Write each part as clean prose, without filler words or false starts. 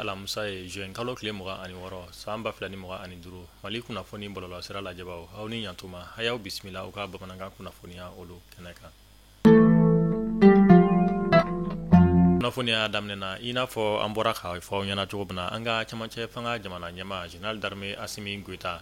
Alamisa ye, juin kalo tile 26, san 2025. Mali kunnafoni bɔlɔlɔsira lajɛbaw, aw ni ɲantuma, a y'aw bisimila aw ka bamanankan kunnafoniya olu kɛnɛ kan. Kunnafoniya daminɛ na, i n'a fɔ an bɔra k'a fɔ aw ɲɛna cogo min na, an ka cɛmancɛ fanga jamana ɲɛmaa Général d'armée Assimi Goïta,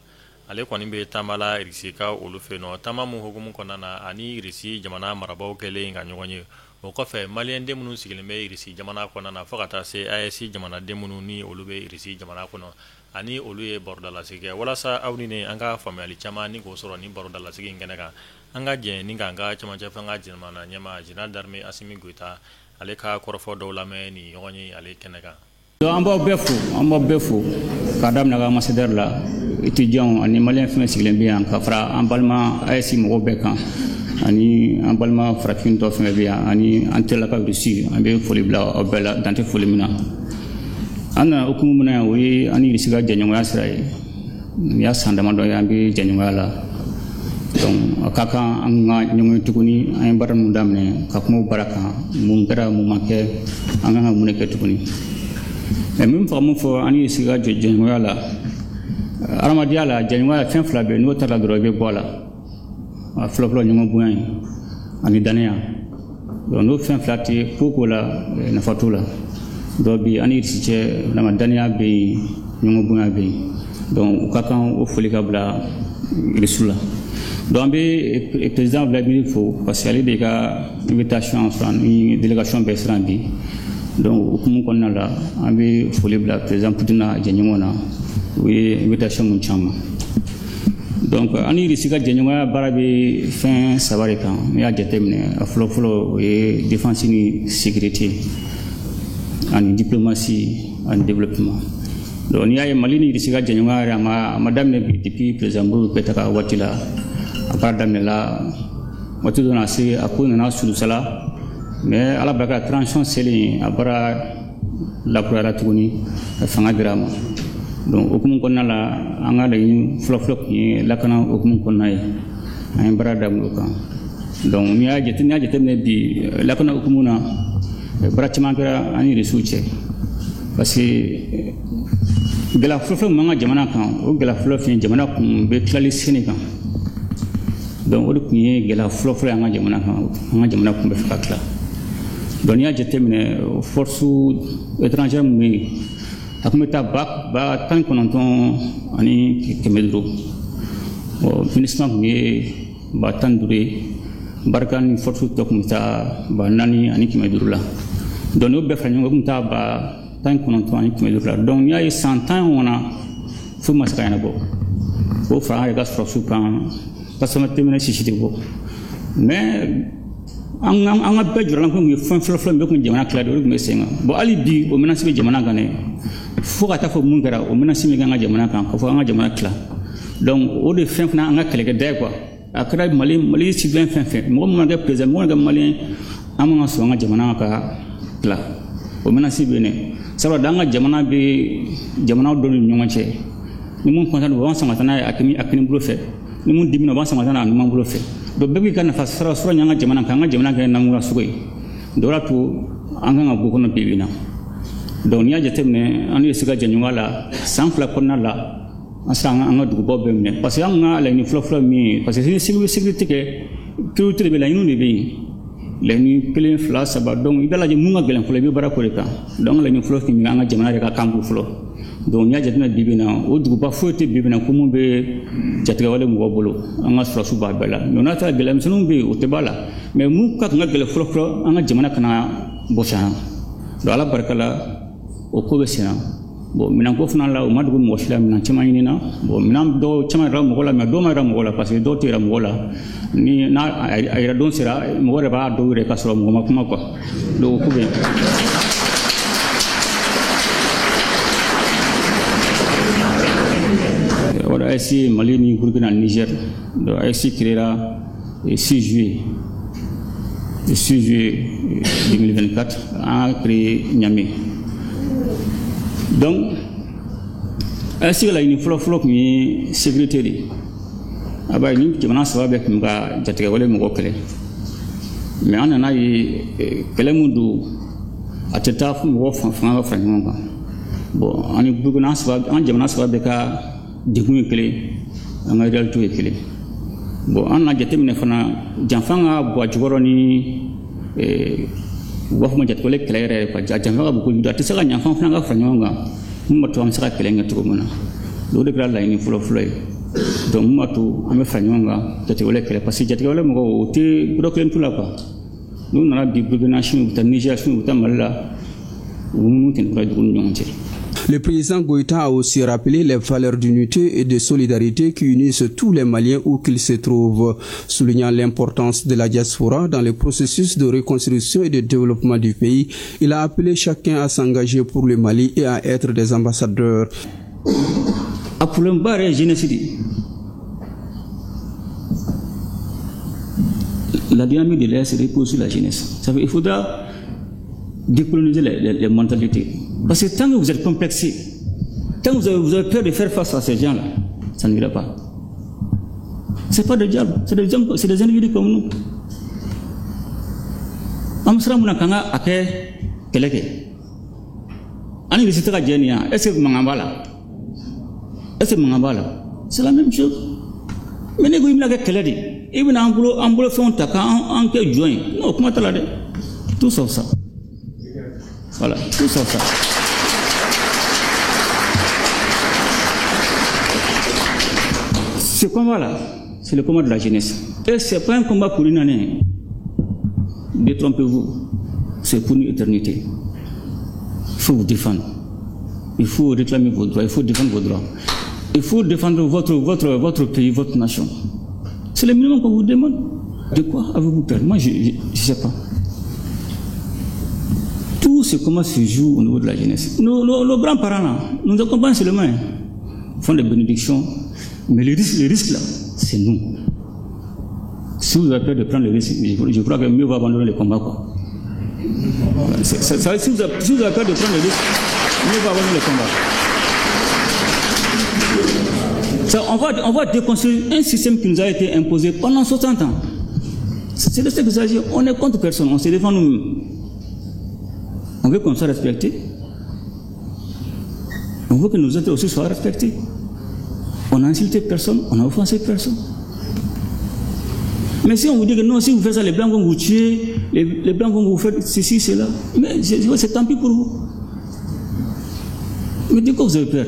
ale kɔni bɛ taama la Irisi ka olu fɛ yen nɔ. Taama min hukumu kɔnɔna na, ani Irisi jamana marabaaw kɛlen ka ɲɔgɔn ye. O kɔfɛ, maliyɛnden minnu sigilen bɛ Irisi jamana kɔnɔna na, fo ka taa se AES jamanaden minnu ni olu bɛ Irisi jamana kɔnɔ, ani olu ye barodalasigi kɛ. Walasa aw ni ne an ka faamuyali caman ni k'o sɔrɔ nin barodalasigi in kɛnɛ kan, an ka jɛ ni k'an ka cɛmancɛ fanga jamana ɲɛmaa Général d'armée Assimi Goïta ale ka kɔrɔfɔ dɔw lamɛn ni ɲɔgɔn ye ale kɛnɛ kan. An b'aw bɛɛ fo, an b'aw bɛɛ fo k'a daminɛ ka ambassadeur la, étudiants ani maliyɛn fɛn sigilen bɛ yan, ka fara an balima AES mɔgɔw bɛɛ kan, ani an balima farafin tɔ fɛn bɛ yan, ani an terilaka Russie. An bɛ foli bila aw bɛɛ la, dan tɛ foli min na. An nana hukumu min na yan, o ye an ni Russie ka jɛɲɔgɔnya sira ye. Nin y'a san damadɔ ye an bɛ jɛɲɔgɔnya la. Donc a ka kan an ka ɲɔgɔn ye tuguni. An ye baara ninnu daminɛ ka kuma o baara kan, mun kɛra, mun ma kɛ, an kan ka mun de kɛ tuguni. Mais min fɛ ka mun fɔ an ni Russie ka jɛɲɔgɔnya la, adamadenya la, jɛɲɔgɔnya la, fɛn fila bɛ yen, n'o taara dɔrɔn i bɛ bɔ a la. A fɔlɔfɔlɔ, ɲɔgɔn bonya ye ani danaya. Donc n'o fɛn fila tɛ ko ko la, nafa t'o la. Donc bi an ni Russie cɛ, vraiment danaya bɛ yen, ɲɔgɔn bonya bɛ yen. Donc u ka kan o foli ka bila Russie la. Donc an bɛ président Vladimir fo, parce que ale de ka invitation sɔrɔ ni délégation bɛɛ siran bi. Donc o hukumu kɔnɔna la, an bɛ foli bila président Poutine n'a jɛɲɔgɔn na, u ye invitation mun caman. Donc an ni Russie ka jɛɲɔgɔnya baara bɛ fɛn saba de kan. N'i y'a jateminɛ, a fɔlɔfɔlɔ, o ye défense ni sécurité, ani diplomatie, ani développement. Donc n'i y'a ye, Mali ni Russie ka jɛɲɔgɔnya yɛrɛ, a ma daminɛ bi. Depuis président Modibo Keïta ka waati la, a baara daminɛla. Waati dɔ nana se, a ko nana surusala, mais Ala barika, transition selen, a baara lakurayara tuguni, fanga dira a ma. Donc hukumu kɔnɔna la, an ka laɲini fɔlɔfɔlɔ tun ye lakana hukumu kɔnɔna ye. An ye baara daminɛ o kan. Donc n'i y'a jateminɛ bi, lakana hukumu na, baara caman kɛra an ni Rusiw cɛ, parce que gɛlɛya fɔlɔfɔlɔ min b'an ka jamana kan, o gɛlɛya fɔlɔ fɛn, jamana kun bɛ tilali sen kan. Donc o de tun ye gɛlɛya fɔlɔfɔlɔ ye an ka jamana kan. An ka jamana kun bɛ fɛ ka tila. Donc n'i y'a jateminɛ, force étrangère min bɛ yen, a tun bɛ taa 19,500. Bon, MINUSMA tun ye 15,000 ye, Barkhane ni force tɔ tun bɛ taa 4,500 la. Donc n'o bɛɛ fara ɲɔgɔn kan, o tun bɛ taa 19,500 la. Donc n'i y'a ye, san 10 ɲɔgɔn na, foyi ma se ka ɲɛnabɔ. K'o fara an yɛrɛ ka sɔrɔsiw kan, tasuma tɛmɛnɛ sisi tɛ bɔ. Mais an ka bɛɛ jɔrɔla kun ye fɛn fɔlɔfɔlɔ min bɛ kun jamana tila de, o de tun bɛ sen kan. Bon, hali bi o menace bɛ jamana kan dɛ, fo ka taa fɔ mun kɛra, o menace min kɛ an ka jamana kan, k'a fɔ an ka jamana tila. Donc o de fɛn fana an ka kɛlɛkɛda ye quoi. A kɛra Mali citoyen fɛn fɛn, mɔgɔ min mana kɛ président, mɔgɔ mana kɛ maliyɛn, an man ka sɔn an ka jamana ka tila. O menace bɛ yen dɛ, sabula an ka jamana bɛ jamana dɔw ni ɲɔgɔn cɛ. Ni mun content, u b'an sama ka taa n'a ye a kini bolo fɛ, ni mun dimina, u b'an sama ka taa n'a ye a numan bolo fɛ. Donc bɛɛ b'i ka nafa sɔrɔ ɲɛ an ka jamana kan, an ka jamana kɛ namura sogo ye. Donc o de y'a to an kan ka bɔ kɔnɔ bi bi in na. Donc n'i y'a jateminɛ, an ye se ka jɛɲɔgɔnya la, san 2 kɔnɔna la, an sera an ka dugubaw bɛɛ minɛ, parce que an ka laɲini fɔlɔfɔlɔ min ye, parce que ni sécurité kɛ, priorité de bɛ, laɲiniw de bɛ yen, laɲini kelen, fila, saba. Donc i b'a lajɛ mun ka gɛlɛn fɔlɔ, i bɛ baara k'o de kan. Donc an ka laɲini fɔlɔ tun bɛ an ka jamana yɛrɛ ka kan bɔ fɔlɔ. Donc n'i y'a jateminɛ bi bi in na, o duguba foyi tɛ bi bi in na ko mun bɛ jatigɛwale mɔgɔw bolo. An ka sɔrɔsiw b'a bɛɛ la. Mais n'a taara, gɛlɛya misɛnninw bɛ yen, o tɛ b'a la. Mais mun ka kan ka gɛlɛn fɔlɔ fɔlɔ, an ka jamana kana bɔsi an na. Donc Ala barika la, o ko bɛ sen na. Bon, minɛnko fana la, o ma dogo mɔgɔ si la, minɛn caman ɲinina. Bon, minɛn dɔw caman yɛrɛ mɔgɔ la, mais dɔw ma yɛrɛ mɔgɔ la, parce que dɔw tɛ yɛrɛ mɔgɔ la. Ni n'a a yɛrɛ don sera, mɔgɔ yɛrɛ b'a dɔw yɛrɛ ka sɔrɔ mɔgɔ ma kuma quoi. Donc o ko bɛ yen. O AES, Mali ni Burkina, Niger. Donc AES créera le 6 juillet, le 6 juillet 2024, an a créé Niamey. Donc AES ka laɲini fɔlɔfɔlɔ tun ye sécurité de ye. A b'a ye, ni jamana saba bɛɛ tun bɛ ka jatigɛwale mɔgɔ kɛlɛ. Mais an nana ye, kɛlɛ mun don, a tɛ taa mɔgɔ fanga ka fara ɲɔgɔn kan. Bon, ani Burkina saba, an jamana saba bɛɛ ka degun ye kelen, an ka réalité ye kelen. Bon, an na jateminɛ fana, janfa ka bon a jukɔrɔ ni u b'a fɔ ma jatigɛwale kɛlɛ yɛrɛ quoi. Janfa ka bon kojugu, a tɛ se ka ɲanfan fana ka fara ɲɔgɔn kan mun b'a to an bɛ se ka kɛlɛ kɛ cogo min na. O de kɛra laɲini fɔlɔ-fɔlɔ ye. Donc mun b'a to an bɛ fara ɲɔgɔn kan jatigɛwale kɛlɛ, parce que jatigɛwale mɔgɔw o tɛ yɔrɔ kelen t'u la quoi. N'u nana bi Burkina, sini u bɛ taa Niger, sini u bɛ taa Mali la, u minnu tɛnɛ dugu ni ɲɔgɔn cɛ. Le président Goïta a aussi rappelé les valeurs d'unité et de solidarité qui unissent tous les Maliens où qu'ils se trouvent, soulignant l'importance de la diaspora dans le processus de reconstruction et de développement du pays. Il a appelé chacun à s'engager pour le Mali et à être des ambassadeurs. A problème ba yɛrɛ ye jeunesse de ye. La dynamique de l'AES repose sur la jeunesse. Ça veut, il faudra décoloniser les mentalités. Parce que tant que vous êtes complexé, tant que vous avez peur de faire face à ces gens-là, ça n'ira pas. C'est pas des diables, c'est des hommes, c'est des individus comme nous. An bɛ siran mun na k'an ka a kɛ kɛlɛ kɛ? An ni Russie tɛ ka jɛ nin yan, est-ce que mankan b'a la? Est-ce que mankan b'a la? C'est la même chose. Mais ne ko i bɛna kɛ kɛlɛ de, i bɛna an bolo fɛnw ta k'an an kɛ jɔn ye. Non, kuma t'a la dɛ. Tout sauf ça. Voilà, tout sauf ça. Ce combat-là, c'est le combat de la jeunesse. Et ce n'est pas un combat pour une année. Détrompez-vous. C'est pour une éternité. Il faut vous défendre. Il faut réclamer vos droits. Il faut défendre vos droits. Il faut défendre votre pays, votre nation. C'est le minimum qu'on vous demande. De quoi avez-vous peur? Moi, je ne sais pas. Tout ce comment se joue au niveau de la jeunesse. Nos grands-parents, là, nous accompagnent seulement. Ils font des bénédictions. Mais le risque là, c'est nous. Si vous avez peur de prendre le risque, je crois que mieux vaut abandonner le combat, quoi. Si vous avez peur de prendre le risque, mieux vaut abandonner le combat. Ça, on va déconstruire un système qui nous a été imposé pendant 60 ans. C'est de ce qu'il s'agit. On est contre personne, on se défend nous-mêmes. On veut qu'on soit respecté. On veut que nos intérêts aussi soient respectés. On n'a insulté personne, on n'a offensé personne. Mais si on vous dit que non, si vous faites ça, les Blancs vont vous tuer, les Blancs vont vous faire ceci, cela, mais c'est tant pis pour vous. Mais de quoi vous avez peur?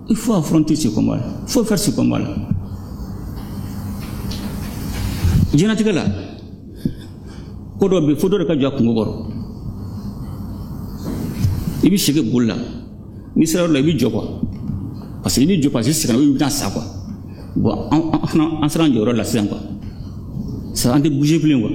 Il faut affronter ce combat-là. Il faut faire ce combat-là. Diɲɛlatigɛ la, ko dɔ bɛ, fo dɔ de ka jɔ a kungo kɔrɔ. I bɛ segin boli la, n'i sera yɔrɔ la, i bɛ jɔ quoi. Parce que i bɛ jɔ, parce que i sɛgɛnna, i bɛna sa quoi. Bon, an fana an sera an jɔyɔrɔ la sisan quoi. Ça, an tɛ bouger bilen quoi.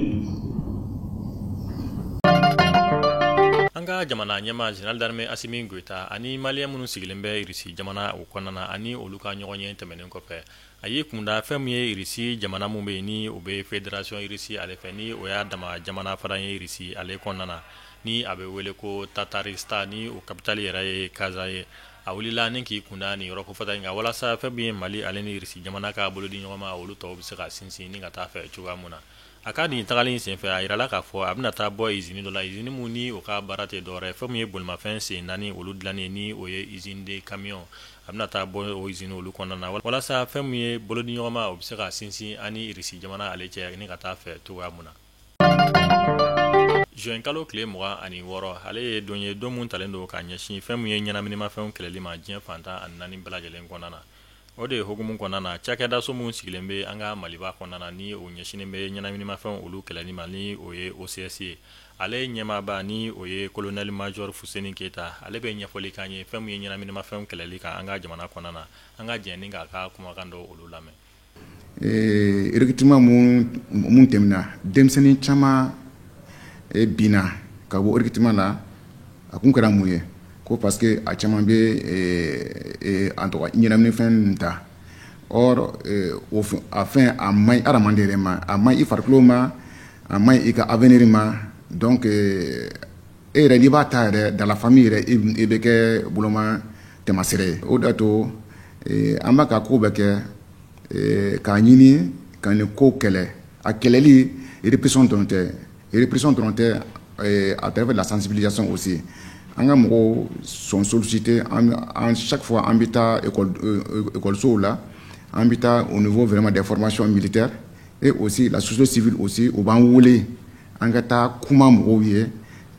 An ka jamana ɲɛma, général d'armée Assimi Goïta, ani Malien minnu sigilen bɛ Irisi jamana o kɔnɔna na, ani olu ka ɲɔgɔn ye tɛmɛnen kɔfɛ, a y'i kunda fɛn min ye Irisi jamana mun bɛ yen ni o bɛ fédération Irisi ale fɛ, ni o y'a dama jamana fara ye Irisi ale kɔnɔna na, ni a bɛ wele ko Tataristan, ni o capitale yɛrɛ ye Kazan ye. A wulila ni k'i kunda nin yɔrɔ kofɔta in kan walasa fɛn min ye Mali ale ni Irisi jamana ka bolodi ɲɔgɔn ma, olu tɔw bɛ se ka sinsin ni ka taa fɛ cogoya mun na. A ka nin tagali in senfɛ, a yirala k'a fɔ a bɛna taa bɔ usine dɔ la, usine mun ni o ka baara tɛ dɔwɛrɛ, fɛn min ye bolimafɛn sen naani olu dilanni, ni o ye usine de camion. A bɛna taa bɔ o usine olu kɔnɔna na walasa fɛn min ye bolodi ɲɔgɔn ma, o bɛ se ka sinsin ani Irisi jamana ale cɛ ni ka taa fɛ cogoya mun na. Juin kalo tile 26, ale ye don ye, don mun talen don ka ɲɛsin fɛn min ye ɲɛnaminimafɛnw kɛlɛli ma diɲɛ fan 14 bɛɛ lajɛlen kɔnɔna na. O de ye hukumu kɔnɔna na, cakɛdaso mun sigilen bɛ an ka Maliba kɔnɔna na, ni o ɲɛsinnen bɛ ɲɛnaminimafɛnw olu kɛlɛli ma, ni o ye OCS ye, ale ɲɛmaaba, ni o ye colonel major Fuseni Keyita, ale bɛ ɲɛfɔli k'an ye fɛn min ye ɲɛnaminimafɛnw kɛlɛli kan an ka jamana kɔnɔna na. An ka jɛ ni k'a ka kumakan dɔ olu lamɛn. Recrutement mun tɛmɛna, denmisɛnnin caman binna ka bɔ recrutement la. A kun kɛra mun ye? Ko parce que a caman bɛ an tɔgɔ ɲɛnaminifɛn ta. Or o a fɛn a man ɲi hadamaden yɛrɛ ma, a man ɲi i farikolo ma, a man ɲi i ka avenir ma. Donc e yɛrɛ, n'i b'a ta yɛrɛ, dans la famille yɛrɛ, i bɛ kɛ boloma tɛmasere ye. O de y'a to an b'a ka ko bɛɛ kɛ k'a ɲini ka nin ko kɛlɛ. A kɛlɛli, répression dɔrɔn tɛ, répression dɔrɔn tɛ, à travers la sensibilisation aussi. An ka mɔgɔw sont sollicités an chaque fois, an bɛ taa école la, an bɛ taa au niveau vraiment des formations militaires et aussi la société civile aussi, u b'an wele an ka taa kuma mɔgɔw ye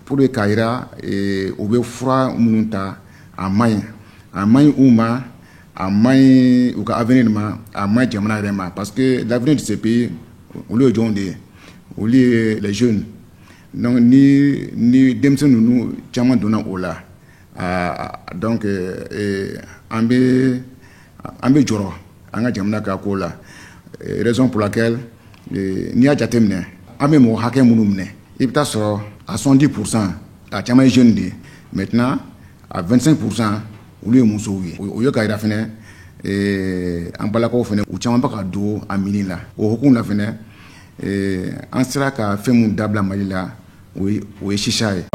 pour que k'a jira u bɛ fura minnu ta, a man ɲi, a man ɲi u ma, a man ɲi u ka avenir ma, a man ɲi jamana yɛrɛ ma, parce que l'avenir de ce pays, olu ye jɔnw de ye? Olu ye les jeunes. Donc ni denmisɛn ninnu caman donna o la, donc an bɛ jɔrɔ an ka jamana ka ko la. Raison pour laquelle, n'i y'a jateminɛ, an bɛ mɔgɔ hakɛ minnu minɛ, i bɛ taa sɔrɔ à 70 %, a caman ye jeune de ye. Maintenant, à 25 %, olu ye musow ye. O ye k'a jira fɛnɛ, an balakaw fɛnɛ, u caman bɛ ka don a mini la. O hukumu la fɛnɛ, an sera ka fɛn mun dabila Mali la, o ye chicha ye.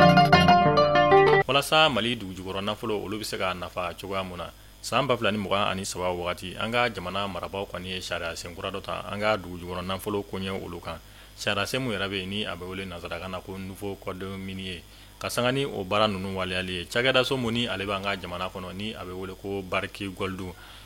Walasa Mali dugujukɔrɔ nafolo, olu bɛ se ka nafa cogoya mun na, san 2023 wagati, an ka jamana marabaaw kɔni ye sariya senkura dɔ ta an ka dugujukɔrɔ nafolo koɲɛ olu kan. Sariya sen mun yɛrɛ bɛ yen, ni a bɛ wele nansarakan na ko nouveau code minier, ka sanga ni o baara ninnu waleyali ye, cakɛdaso mun ni ale b'an ka jamana kɔnɔ, ni a bɛ wele ko Barrick Gold,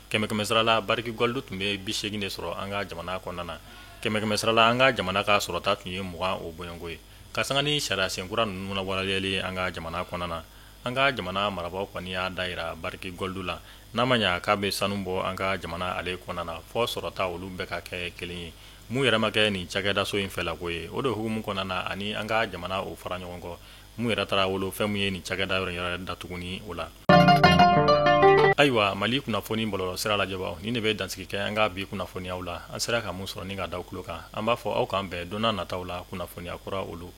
kɛmɛ kɛmɛ sara la, Barrick Gold tun bɛ 80 de sɔrɔ an ka jamana kɔnɔna na. Kɛmɛ kɛmɛ sara la, an ka jamana ka sɔrɔta tun ye 20 o bɔɲɔgɔnko ye. Ka sanga ni sariya senkura ninnu waleyali ye an ka jamana kɔnɔna na, an ka jamana marabaaw kɔni y'a da yira Barrick Gold la, n'a ma ɲa k'a bɛ sanu bɔ an ka jamana ale kɔnɔna na, fɔ sɔrɔta olu bɛɛ ka kɛ kelen ye. Mun yɛrɛ ma kɛ nin cakɛdaso in fɛlako ye, o de hukumu kɔnɔna na, ani an ka jamana o fara ɲɔgɔn kɔ, mun yɛrɛ taara wolo fɛn mun ye nin cakɛda yɔrɔ yɛrɛ datuguni o la. Ayiwa, Mali kunnafoni bɔlɔlɔ sira lajɛbaw, ni de bɛ dansigi kɛ an ka bi kunnafoniyaw la. An sera ka mun sɔrɔ ni ka da tulo kan, an b'a fɔ aw k'an bɛn don nataw la, kunnafoniya kura olu.